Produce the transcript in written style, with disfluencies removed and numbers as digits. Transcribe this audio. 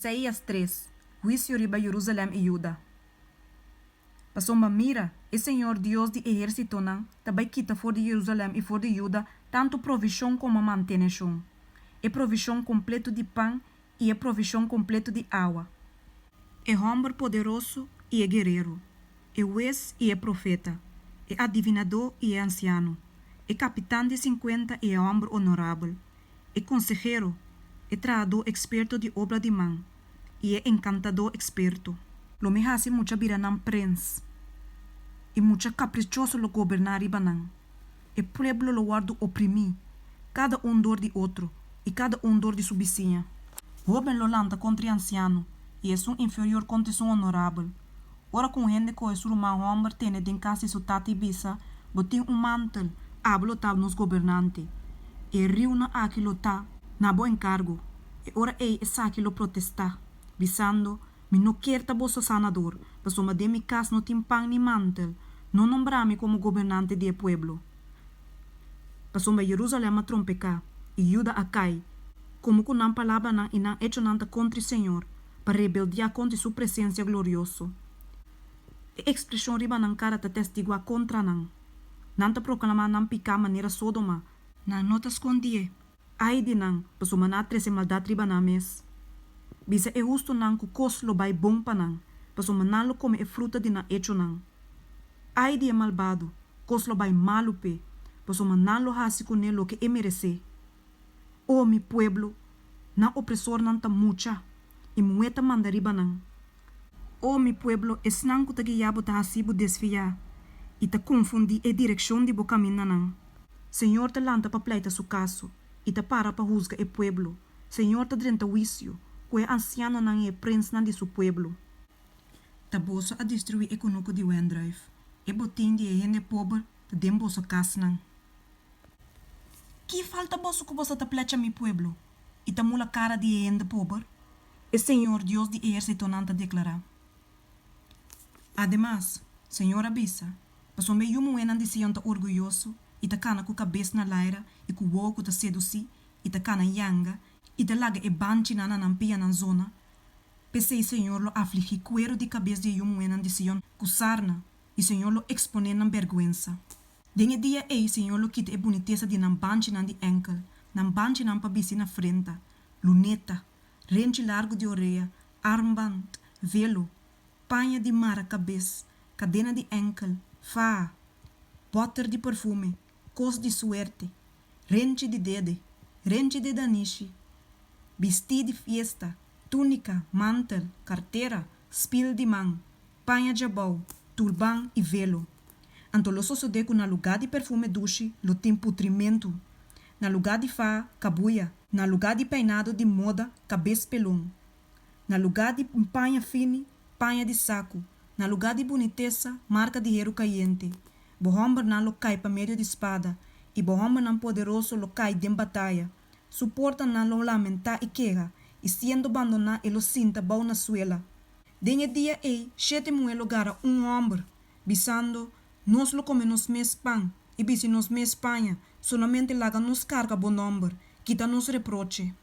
Isaías 3, Huisio riba Jerusalèm i Juda. Pasobra mira, e Señor Dios di ehérsitonan ta bai kita for di Jerusalèm i for di Juda tantu provishon komo manteneshon, e provishon kompletu di pan i e provishon kompletu di awa. E hòmber poderoso i e guerero, e hues i e profeta, e adivinadó i e ansiano, e kapitan di sinkuenta i e hòmber onorabel, e konsehero, e trahadó eksperto di obra di man i e enkantadó eksperto. Lo mi hasi mucha bira nan prens, i mucha kaprichoso lo goberná riba nan. E pueblo lo wòrdu oprimí, kada un dor di otro i kada un dor di su bisiña. Hóben lo lanta kontra e ansiano, i esun inferior kontra esun onorabel. Ora ku un hende kohe su ruman hòmber tene den kas di su tata i bisa, Bo tin un mantel, abo lo ta nos gobernante. E riunan aki lo ta na bo enkargo. E ora ei esaki lo protestá, bisando, Mi no kier ta boso sanador, pasobra den mi kas no tin pan ni mantel. No nombrá mi komo gobernante di e pueblo. Pasobra Jerusalèm a trompeká, i Juda a kai, komo ku nan palabranan i nan echonan ta kontra Señor, pa rebeldiá kontra su presensia glorioso. E ekspreshon riba nan kara ta testiguá kontra nan. Nan ta proklamá nan piká manera Sodoma. Nan no ta skondié. Ai di nan, pasobra nan a trese maldat riba nan mes. Bisa e hustunan ku kos lo bai bon pa nan, pasobra nan lo kome e fruta di nan echonan. Ai di e malbado, kos lo bai malu p'e, pasobra nan lo hasi kuné loke e meresé. O mi pueblo, nan opresornan ta mucha, i muhé ta manda riba nan. O mi pueblo, esnan ku ta guia bo ta hasi bo desviá i ta konfundí e direkshon di bo kamindanan. Señor ta lanta pa pleita su kaso i ta para pa husga e pueblo. Señor ta drenta huisio ku e ansianonan i e prensnan di su pueblo. Ta boso a destruí e kunuku di wendrùif, e botin di e hende pober ta den boso kasnan. Ki falta boso ku boso ta plecha mi pueblo i ta mula kara di e hende pober? E Señor Dios di ehérsitonan ta deklará. Ademas, Señor a bisa, Pasobra e yu muhénan di Sion ta orguyoso i ta kana ku kabes na laira i ku wowo ku ta sedusí i ta kana yanga i ta laga e banchinan na nan pianan zona, p'esei Señor lo afligí kueru di kabes di e yu muhénan di Sion ku sarna, i Señor lo eksponé nan bèrgwensa. Den e dia ei Señor lo kita e bunitesa di nan banchinan di ènkel, nan banchinan pa bisti na frenta, luneta, renchi largu di orea, armband, velo, paña di mara kabes, kadena di ènkel, faha, bòter di perfume, kos di suerte, renchi di dede, renchi di danishi, bistí di fiesta, túnika, mantel, kartera, spil di man, paña djabou, tulban i velo. Anto lo sosodé ku na lugá di perfume dushi lo tin putrimentu, na lugá di faha, kabuya, na lugá di peinado di moda, kabes pelon, na lugá di paña fini, paña di saku, na lugá di bunitesa, marka di heru kayente. Bo hòmbernan lo kai pa medio di spada, i bo hòmbernan poderoso lo kai den bataya. Su portanan lo lamentá i keha, i siendo bandoná e lo sinta bou na suela. Den e dia ei shete muhé lo gara un hòmber, bisando, Nos lo kome nos mes pan i bisti nos mes paña, solamente laga nos karga bo nòmber, kita nos reproche.